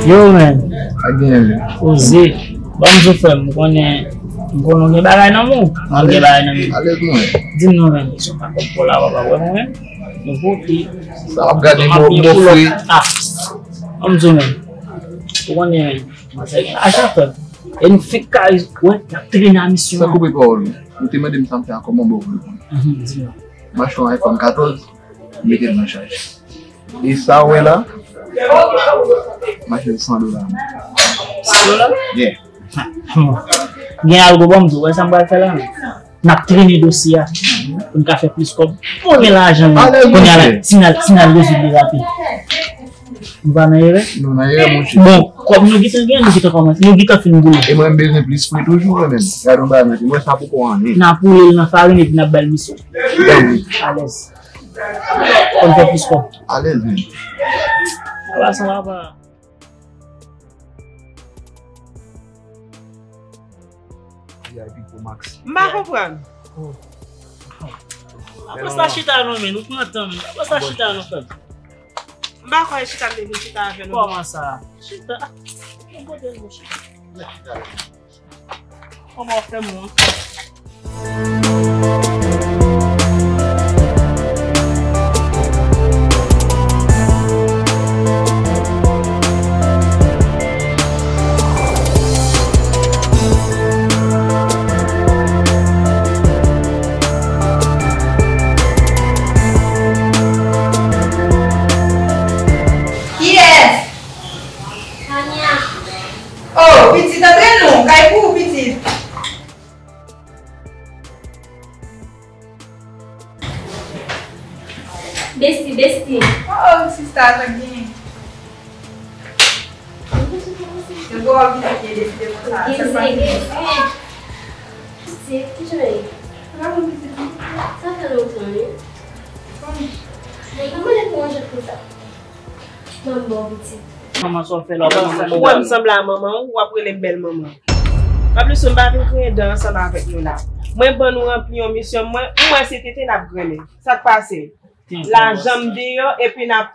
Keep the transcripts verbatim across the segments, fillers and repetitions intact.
Yo, men. Pa gen, men. Oze. Ban m di w, frè m, m konnen, m konnen w gen bagay nan men w. Ou gen bagay nan men w. Alèz mwen. Di m non, men. Si w pa konn pou la, w pa wè mwen, men. Nou pou pi. Sa w ap gade, m ap mofre. Ah. Ban m di w, men. Ou konnen, men. Manzè gen lajan, frè m. E nou fèk ka wè, n ap trennen a misyon an. San koupe pawòl ou. Ou te mande m sa m fè a, kòman bon pou nou konn. Mhm, di m. M achte yon iPhone katòz, m mete l nan chaj. E sa w wè la, m achte l san dola. San dola? Yeah. Gen algo, ban m di w, wè sa m pral fè la, men. N ap trennen dosye a pou n ka fè plis kòb. Konnen lajan nou. Alèz, kounye a la, monchè. Si n al, si n al rezoud li rapid. Nou pa nan erè? Nou nan erè, monchè. Bon, kòb nou gentan gen, nou gentan kòmanse, nou gentan fin boule. E mwen, m bezwen plis fre toujou, mwen menm. Gade yon bagay, mwen sa poko anyen. N ap woule l nan farin epi n ap ba l misyon. Alèz. Konn fè plis kòb. Alèz, men. Apa sa, apa. V I P Pro Max. M pa konprann. Apa sa chita non, men, nou pran tan, men. Apa sa chita non, frè m. M pa kwè chita m te vin chita avè nou. Kòman sa? Chita. Yon kote nou chita. Kòman w fè moun? Kiyès? Tania. Oh, pitit, antre non, kay pou ou, pitit. Besti, besti. Oh, oh, sista, sa k genyen? Yo gwo ap vin ap gen deside konsa. Sa k pase? Pitit, ki jan ye? Sa bon, pitit. Sa fè lontan, wi. Bon. Mwen pa manje pou manje konsa. Manman, bon, pitit. Manman, sa w fè la, manman, ou wè m sanble a manman w, w ap rele m bèl manman. Anplis, m pa vin griyen dan ansanm avèk nou la. Mwen ban nou ranpli yon misyon, mwen, m wè se tenten n ap grennen. Sa k pase? Lajan m deyò, epi n ap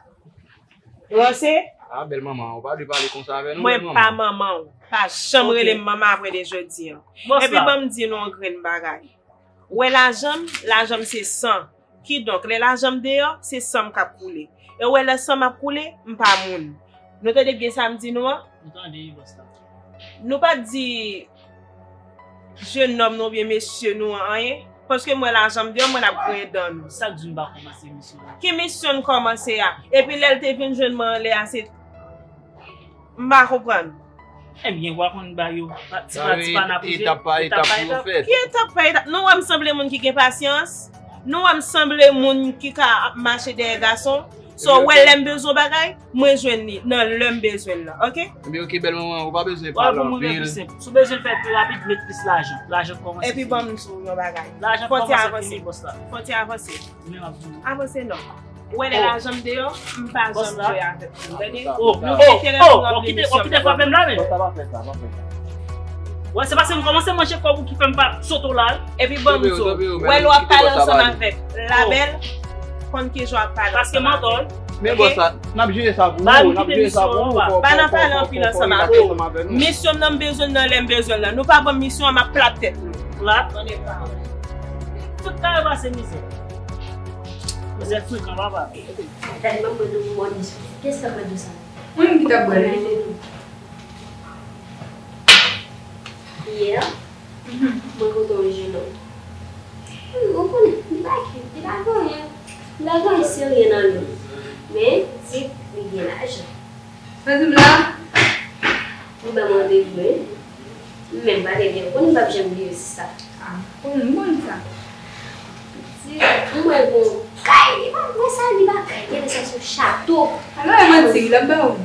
ranse? Ah, bèl manman, ou pa dwe pale konsa avè nou, bèl manman. Mwen pa manman w. Pa janm rele m manman apre de jodi a. Epi ban m di nou yon grenn bagay. Ou wè lajan m, lajan m se san. Kidonk, lè lajan m deyò, se san m k ap koule. E ou wè lè san m ap koule, m pa moun. Nou tande byen sa m di nou an? Nou tande wi, bòs la. Nou pa t di jennonm nou oubyen mesye nou an anyen, paske m wè lajan m deyò, mwen ap griyen dan nou. Sa k di nou pa kòmanse misyon an? Ki misyon n kòmanse a? Epi lè l te vin jwenn mwen anlè a, se M pa konprann. Ebyen, w a konn ba yo pa- ti pa ti pa n ap rive, etap pa etap pou yo fèt. Ki etap pa etap? Nou wè m sanble moun ki gen pasyans? Nou wè m sanble moun ki ka ap mache dèyè gason? So, wè lè m bezwen bagay, mwen jwenn li nan lè m bezwen l lan, oke? Ebyen, oke, bèl manman, ou pa bezwen pale anpil. Si w bezwen l fè pi rapid, met plis lajan. Lajan kòmanse fini. Epi ban m di w yon bagay. Lajan kòmanse fini, bòs la. Fòti avanse. Avanse non. Ou wè lè lajan m deyò, m pa janm jwe avèk moun, tande? Mete rèv nou nan misyon m nan. Ou wè, se paske m kòmanse manje kòb ou ki fè m pa sote w la wi. Epi ban m di w, wè lè w ap pale ansanm avèk Labèl, konn kijan w ap pale ansanm avè l. Men bòs la, n ap jere sa pou ou, n ap jere sa pou ou. Pa nan pale anpil ansanm avè w. Misyon m nan m bezwen l nan lè m bezwen l lan. Nou pa ban m misyon an, m ap plat tèt nou. Plat? Tout kare pase mizè. Mizè frekan, papa. Gade manman nou mòde sou. Kiyès k ap mande sa? Mwen menm ki t ap bwè l wi. Yè, mwen kontre yon jenòm. Ou konnen, li pa cute, li pa gen anyen. Li pa gen anyen serye nan li. Men, tip, li gen lajan. Sa di m la? Li ban m randevou wi. M menm pa te byen konn, m p ap janm bliye sista. Ah, m konn, m konn sa. Di, m wè l gon kay, li pa, mwen sa, li pa kay, genlè sa se yon chato. Alò, e manti, l ap ba ou?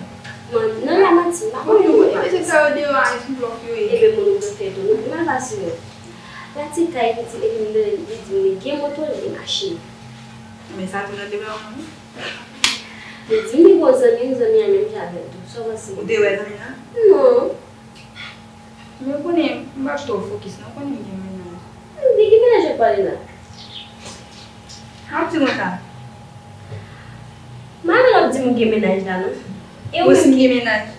Non, non, l ap manti, m pa konn. Wi, wi, mesye sa yo deyò a, e sou blòf yo ye. Ebyen, moun ou blòfè tou, nou pi mal pase yo. L a ti kay, li di, epi m tande li di m li gen moto, li gen machin. Men sa tou nan de bra w, non? Li di m li gon zanmi, zanmi an menm jan avè l tou. Sa w panse? Ou te wè zanmi an? Non. Men w konnen, m p ap twò fokis non, w konnen m gen mennaj. Li gen mennaj w ap pale la? M ap di konsa. M pa vle w ap di m gen mennaj la non. E ou menm ki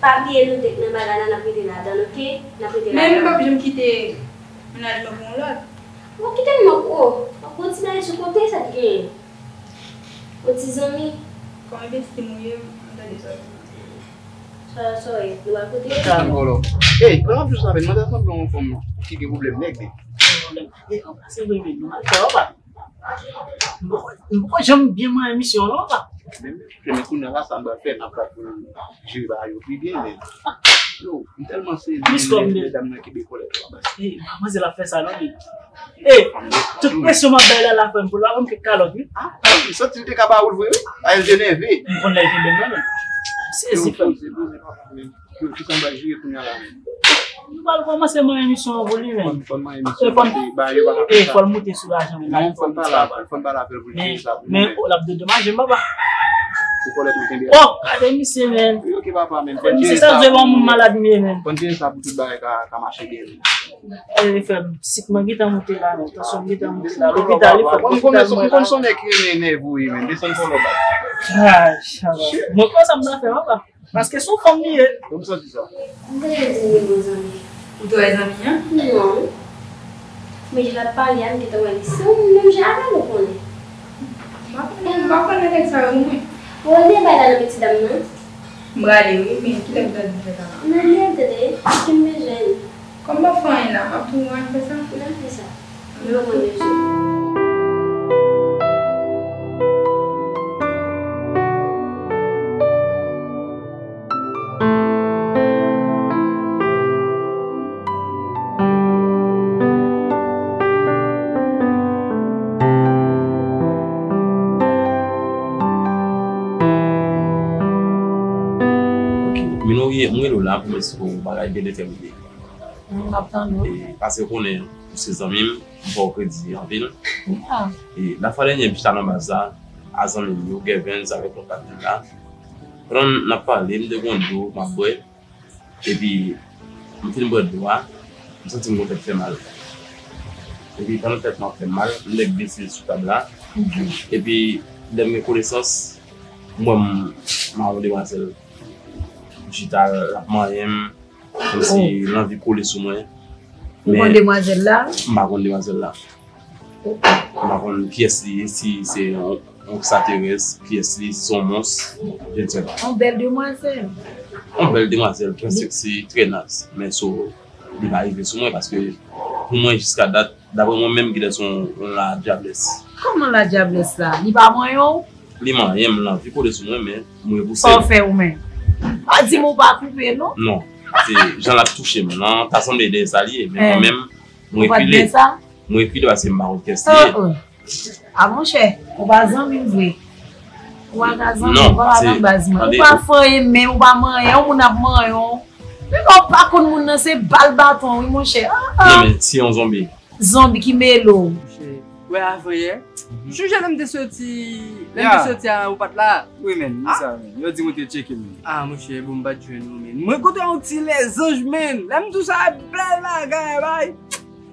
pa bliye nou de k nan bagay la, n ap rete ladan l, oke? N ap rete ladan l. Men m p ap janm kite mennaj mwen pou yon lòt. W ap kite l non, o, w ap pran ti bagay sou kote, sa t genyen? Yon ti zanmi. Kòm envesti m ou ye, m tande sa w di. Sa, sa w ye, nou pral kote? Sa ankò la. Ey, pran plis avè m, mwen ta sanble yon fanm ki gen pwoblèm nèg li. Ey, anba se vre, men nou mal fè, anba. M poko, m poko janm byen manyen misyon non, pa. Men, men kounye a la, sa m pral fè, n ap pral pou jere bagay yo pi byen, men. Yo, m tèlman sezi, men medam nan kenbe kòlèt yo anba. Ey, manzè la fè sa non, men. Ey, tout presyon m ap bay la, la fè m pou la, ban m kèk kalòt, wi. Ah, m santi l te ka ba ou l vre, wi. A, l te nève. M konn lè l kenbe m nan, men. M sezi, frè m. Yo, ki sa m pral jere kounye a la menm? Nou pral kòmanse manyen misyon an pou li menm. Fò n manyen misyon an, paske ba yo pa ka fè sa. Fò l moute sou lajan menm. Non, fò n pale avè l, fò n pale avè l pou l jere sa pou nou menm. Men, men, o, l ap dedomaje m, papa. Pou kòlèt nou kenbe a. O, gade misye, menm. Wi, oke, papa, menm. Fò n jere sa pou nou menm. Misye sa vle yon moun malad m ye, menm. Fò n jere sa pou tout bagay ka, ka mache byen. E, frè m, sik mwen gentan moute la, menm. Tansyon m gentan moute la. Lopital, wi, frè m, lopital mwen la. M konn se yon nèg ki renmen nève wi, menm. Desann kòlèt la. Ay, chala. Mwen kwè sa m pral fè, papa. Paske se yon fanm li ye. Ou santi sa? M te vle di m gen bon zanmi. Ou te wè zanmi an? Non. Men jan l ap pale a, m gentan wè li se yon moun menm jan avè m, ou konnen. M pa konnen, m pa konnen nèg sa yo, mwen. Bon, li bay la nan men ti dam nan. M prale, wi, men kilè m ta di fè sa la? Nan li al tande, paske m bezwen l. Kòm m ap fè anyen la, m ap tou al fè sa? N al fè sa. Mwen mwen bezwen. Ok, Minorie, mwen rele w la pou mwen di w yon bagay byen detèmine. M ap tande w. E, paske w konnen, ou se zanmi m, m fè w kredi anpil. E, lafwa dènye m chita nan baz la, a zanmi m yo, Gervens avèk lòt patnè m la. Pandan n ap pale, m te gon dlo m ap bwè. Epi, m fin bwè dlo a, m santi m gon tèt fè mal. Epi, pandan tèt mwen ap fè m mal, m nèk bese sou tab la. Epi, lè m gen konesans, m wè m, m a yon demwazèl. M chita, l ap manyen m. Kòmsi l anvi kole sou mwen. Ou konn demwazèl la? M pa konn demwazèl la. M pa konn kiyès li ye, si se yon, yon ekstraterès, kiyès li, si se yon mons, je ne sais pas. Yon bèl demwazèl. Yon bèl demwazèl, trè seksi, trè nice. Men so, li pa rive sou mwen paske pou mwen jiska dat, daprè mwen menm, genlè se yon, yon ladyablès. Kòman ladyablès la? Li pa manyen w? Li manyen m, l anvi kole sou mwen, men m repouse l. Sa w fè ou menm? Pa di m ou pa koupe, non? Non. Se jan l ap touche m nan, ta sanble dèyè sa li ye, men mwen menm, m rekile. Ou pa t dèyè sa? M rekile paske m pa konn kiyès li ye. Oh, oh. A monchè, ou pa zanmi m vre. Ou pa ka zanmi m, ou pa ka nan baz mwen. Ou pa fè anyen, men ou pa manyen, yon moun ap manyen w. Menm lè w pa konn moun nan, se bal baton, wi, monchè. Ah, ah. Non, men si yon zonbi. Zonbi ki mele w. Monchè, wè avan yè. Ou sonje lè m te soti, lè m te soti a, ou pa t la? Wi, men, wi sa, men. Yo di m ou te tcheke m. Ah, monchè, bon, m pa t jwenn ou, men. Mwen kontre yon ti lèzanj, men. Lè m di w sa, bèl bagay, bay.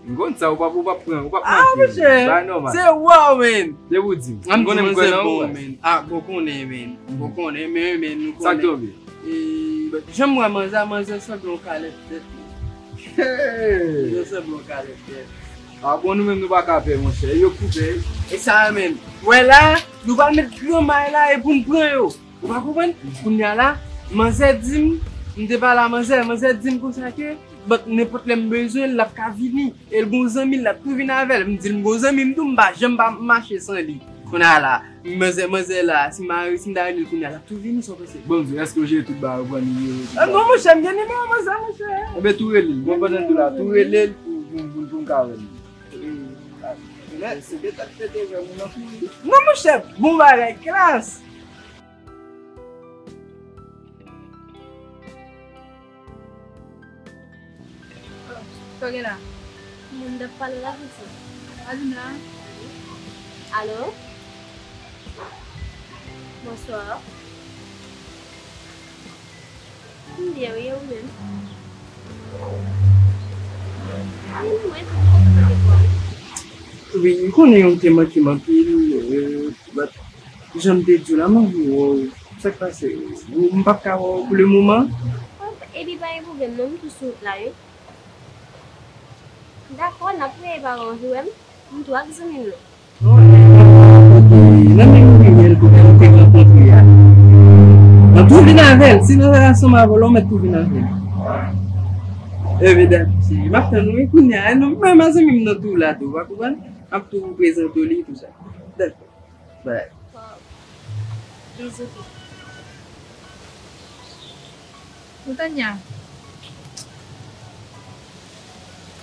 M konn sa, ou p ap, ou p ap pran, ou p ap manke. Ah, monchè, se wòw, men. Depi w di m. M konnen m kwè nan ou, men. Ah, bon, konnen, men. Bon, konnen, men, men, nou konnen. Sa k tonbe? E, jan m wè manzè, manzè sanble yon kalèt tèt, men. Hey! Manzè sanble yon kalèt tèt. Ah bon, nou menm nou pa ka pè, monchè. Yo koupe. E sa a menm. Wè la, nou pral met gran may la e pou n pran yo. Ou pa konprann? Kounye a la, manzè di m, m te pale a manzè, manzè di m konsa ke, but nenpòt lè m bezwen l, l ap ka vini. E l gon zanmi l, l ap tou vin avè l. M di l m gon zanmi m tou, m pa janm pa mache san li. Kounye a la, manzè, manzè la, si m a, si m ta rele l kounye a, l ap tou vini, sa w panse? Bon, m di, èske w jere tout bagay, ou pran nimewo l, tout bagay? Ah, non, monchè, m gen nimewo manzè, monchè. Enben, tou rele l. Mwen pandan m tou la, tou rele l pou, pou, pou, pou m ka wè l. Lè, se te tèt pete, jwenn moun nan kouri. Non, monchè, bon bagay, klas. Sa w gen la? Moun t ap pale la, pitit. Alina. Alo? Bonswa. M byen, wi, e ou menm? Anmwey, m kontan tande vwa w. Wi, m konnen w te manke m anpil, e, but, jan m te di w la, m anvi wè w. Sa k pase? Ou, m p ap ka wè w pou le moman? Epi pa gen pwoblèm non, m tou sou wout la wi. Dakò, n ap wè pa w anvi wè m. M tou ak zanmi m nan. Nan menm riyèl kote nou te rankontre a. Nan tou vin avè l. Si nan relasyon m avè w la, ou mèt tou vin avè l. Evidam, cheri. M ap tann ou wi kounye a. Non, men zanmi m nan tou la tou, ou pa konprann? M ap tou prezante w li, tou sa. Dakò. Bay. Bizou tou. Tanya.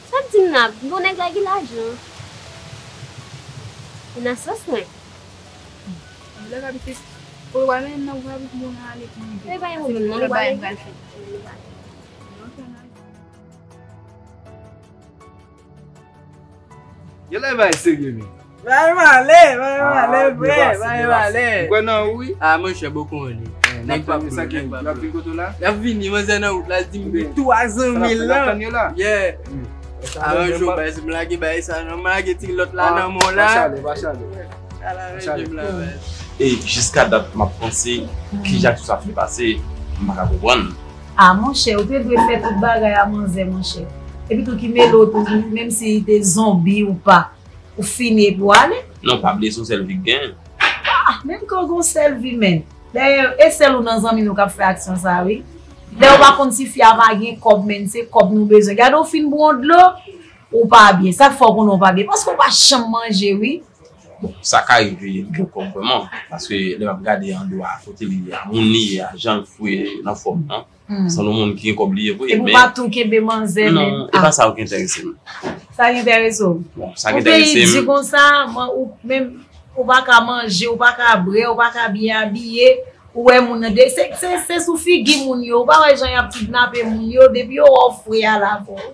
Sa k di m la, bon nèg la gen lajan. Li nan sans mwen. Lè w abite, pou w pa menm nan, pou w abite, bon, ale pou nou. E pa yon pwoblèm, non, nou pral fè. Gen lè bay serye, men. Bay male, bay male, vre, bay male. Mwen kwè nan ou, wi. Ah, monchè, boko ane. Nèg pa pou sa ki nèg pa pou. Y ap vin kote w la? Y ap vini, manzè nan wout la, di m tou a zanmi l lan. Yeah. Aranj ou, bay, si m lage bay sa, non, m lage ti lòt la nan men w la. Pa chale, pa chale. Al aranje m la, bay. E jiska dat, m ap panse, kijan tout sa fè pase, m pa ka konprann. Ah, monchè, ou te dwe fè tout bagay a manzè, monchè. Epi tou ki mele w tou, menm si li te zonbi ou pa, ou fini epi w ale. Non, pa bliye se yon sèl vi k gen. Ah, menm ke w gen yon sèl vi, men. Dayè, e sèl ou nan zanmi nou k ap fè aksyon sa, wi. Dayè, ou pa konn si fi a pa gen kòb, men se kòb nou bezwen. Gade, ou fin bwè yon dlo, ou pa byen. Sa k fè w konnen w pa byen? Paske w pa janm manje, wi. Bon, sa ka rive li gen kòb vrèman, paske lè m ap gade andwa kote li ye a, moun li ye a, jan l fwe nan fòm nan, sanble yon moun ki gen kòb li ye vre, men. Epi w pa tou kenbe manzè, men. Non, e pa sa ki enterese m. Sa ki enterese w? Bon, sa ki enterese m. Yon peyi di konsa, ou menm, ou pa ka manje, ou pa ka bwè, ou pa ka byen abiye, ou wè moun nan de, se, se, se sou figi moun yo, ou pa wè jan y ap kidnape moun yo, depi yo wè w fre al avè w.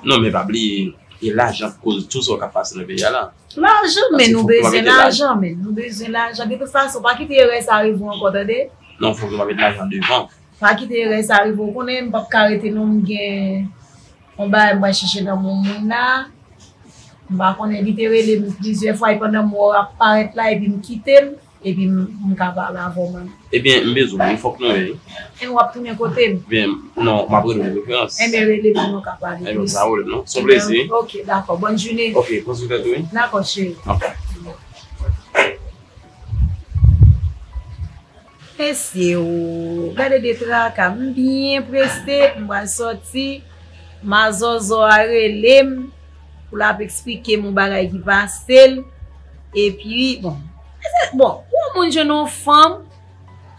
Non, men pa bliye, e lajan k koz tout sa k ap pase nan peyi a la. Lajan, men nou bezwen lajan, men nou bezwen lajan. De tout fason, pa kite erè sa rive w ankò, tande? Non, fòk nou pa met lajan devan. Pa kite erè sa rive w. Ou konnen m p ap ka rete non, m gen yon bagay m pral chèche nan men yon moun la. M pa konnen, li te rele m plizyè fwa, e pandan m wè w ap parèt la, epi m kite l. Epi m, m ka pale avè w menm. Ebyen, m bezwen w wi, fòk nou wè wi. E w ap tounen kote m? Ebyen, non, m ap rele w de preferans. Ebyen, rele m, nou ka pale plis. Ebyen, pa pwoblèm non. Se yon plezi. Ok, dakò. Bòn jounen. Ok, pran swen tèt ou wi. Dakò, cheri. Ok. Mesye o, gade de traka, m byen prese, m pral sòti, mazòzò a rele m, pou l ap eksplike m yon bagay ki pase l, epi, bon, bon, pou yon moun jwenn yon fanm,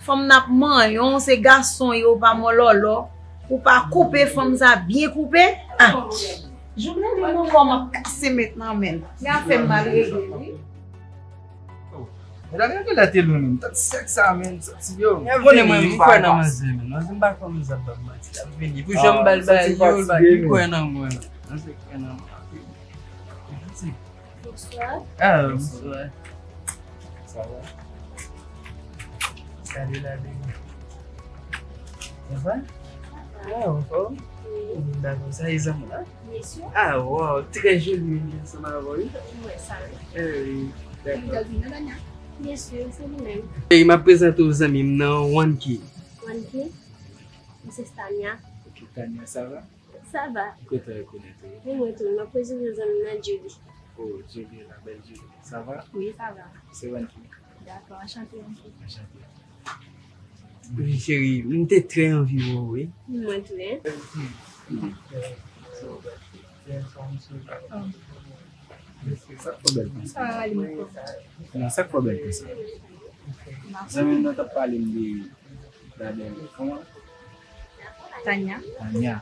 fanm n ap manyen w, se gason yo, pa mòlòlò, ou pa koupe fanm sa byen koupe, ah, jouk nan men mwen kòman kase met nan men l, y a fè m mal regle wi. Medam, yo genlè te lwen menm. Tan sèks sa menm, santi yo. Ou konnen mwen, m kwè nan manzè menm. Manzè m pa kwè manzè ap ban m manti, l ap vini. Pou jan m ba l bagay yo, l pa, m kwè nan mwen. Manzè kwè nan mwen anpil. Bonswa. Ah, bonswa. Sa va? Gade la de. Sa va? Ah, anfòm? Wi. Dakò, sa e zanmi w la? Byen si. Ah, wow, trè joli, menm jan ansanm avè w, wi. Ou wè sa, wi. Eh, wi, dakò. Byen si, se li menm. Ey, m ap prezante w zanmi m nan, Wanky. Wanky? M se Tania. Ok, Tania, sa va? Sa va. M kontan rekonèt ou. Ni mwen tou, m ap prezante w zanmi m nan, Julie. Oh, Julie, la belle Julie. Sa va? Wi, sa va. Se Wanky. Dakò, anchante, Wanky. Anchante. Wi, cheri, m te trè anvi wè w, wi. Mwen tou, en. Sa k fè w bèl konsa? Non, sa k fè w bèl konsa? Zanmi m nan t ap pale m de, gade, kòman? Tanya. Tanya.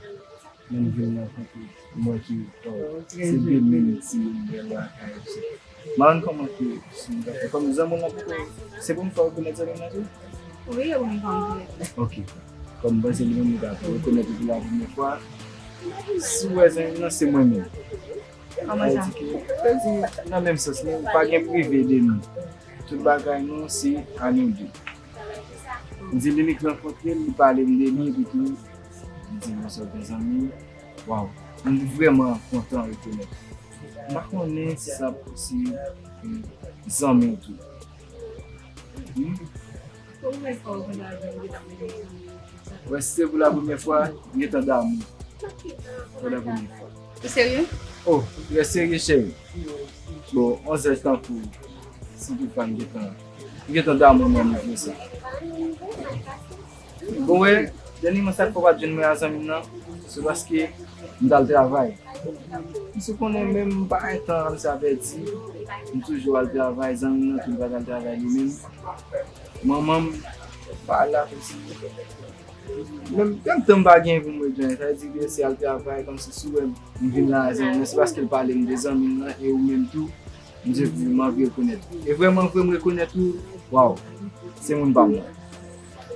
Menm jan m rankontre, m wè ke, oh, se de menm ti moun bèl lakay, m pa konn kòman ke si m ta fè. Kòm zanmi w lan poko, se pou m fè w rekonèt zanmi w lan tou? Wi, ou menm kòman rekonèt. Ok. Kòm m panse li menm li ta rekonèt ou pou la premyè fwa. Si w wè zanmi m lan, se mwen menm. Kòman sa? Sa vle di ke, sa vle di nan menm sans, nou pa gen prive de nou. Tout bagay nou, se a nou de. M di li, li k rankontre l, li pale m de li, epi tou, li di m sa w gen zanmi. Waw, m vrèman kontan rekonèt. M pa konnen si sa, si, mm, zanmi w tou. Hmm? Ou wè, si se pou la premyè fwa, m gentan damou. Pou la premyè fwa. Ou serye? Oh, trè serye, cheri. Bon, on zèj tankou, si toutfwa m gentan, m gentan damou nan nivo sa. Bon, wè, dènyèman sa k fè w pa t jwenn mwen a zanmi m nan, se paske m t al travay. Misye konnen menm m pa gen tan, misye avèti, m toujou al travay, zanmi m nan tou li pa t al travay li menm. Manman m pa la tou. Menm, menm tan m pa gen pou m ret jwenn, sa vle di ke se al travay, kòmsi si w wè m, m vin la, zanmi m nan, se paske l pale m de zanmi m nan, e ou menm tou, m di w, m anvi rekonèt ou. E vrèman vre, m rekonèt ou, waw, se moun pa m nan.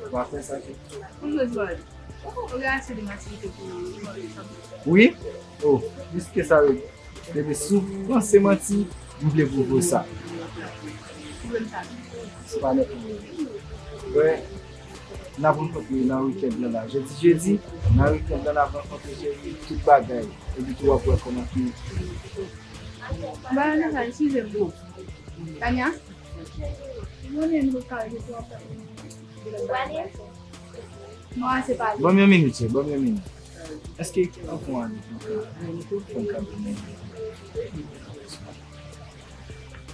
Ou pa fè sa, cheri. Ou bezwen, ou gen ase de matirite pou, pou sa. Wi? Oh, plis ke sa, wi. Depi si w panse manti, m vle pwouve w sa. Se pa nèt. Wè, n ap rankontre nan weekend lan la. Jodi, jedi, nan weekend lan, n ap rankontre jedi, tout bagay. Epi tou w ap wè kòman ki. Ba, nan sa, eskize m. Tanya? Mwen menm, mwen ka rete pou w ap fè. Mwen se pa li. Ban m yon minit, cheri, ban m yon minit. Èske anvan w ale, fè m ka, fè m ka vin?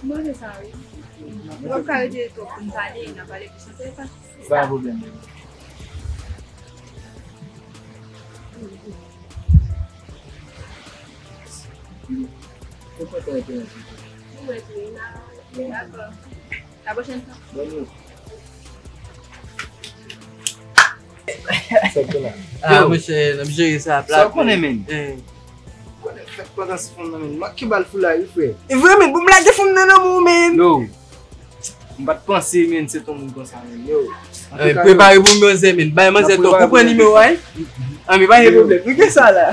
Mwen se sa, wi. Mwen ka rete twòp pou n pale, n a pale plis an telefòn. Pa gen pwoblèm, baby. Mwen kontan entèranjou. Mwen tou, n a, dakò. La pwochèn fwa. Bon, nou. Sa k gen la? Ah, monchè, n ap jere sa plat. Sa w konnen, men? Eh. Konnen fèt pandan si fanm nan, men. Manke bal foulay, wi, frè. E vre, men, bon, m lage fanm nan nan men w, men. Yo. M pa t panse, men, se ton moun konsa, men. Yo. Antouka, prepare pou manzè, men. Bay manzè to. Ou pran nimewo a, wi? Ah, men pa gen pwoblèm. Nou gen sa la.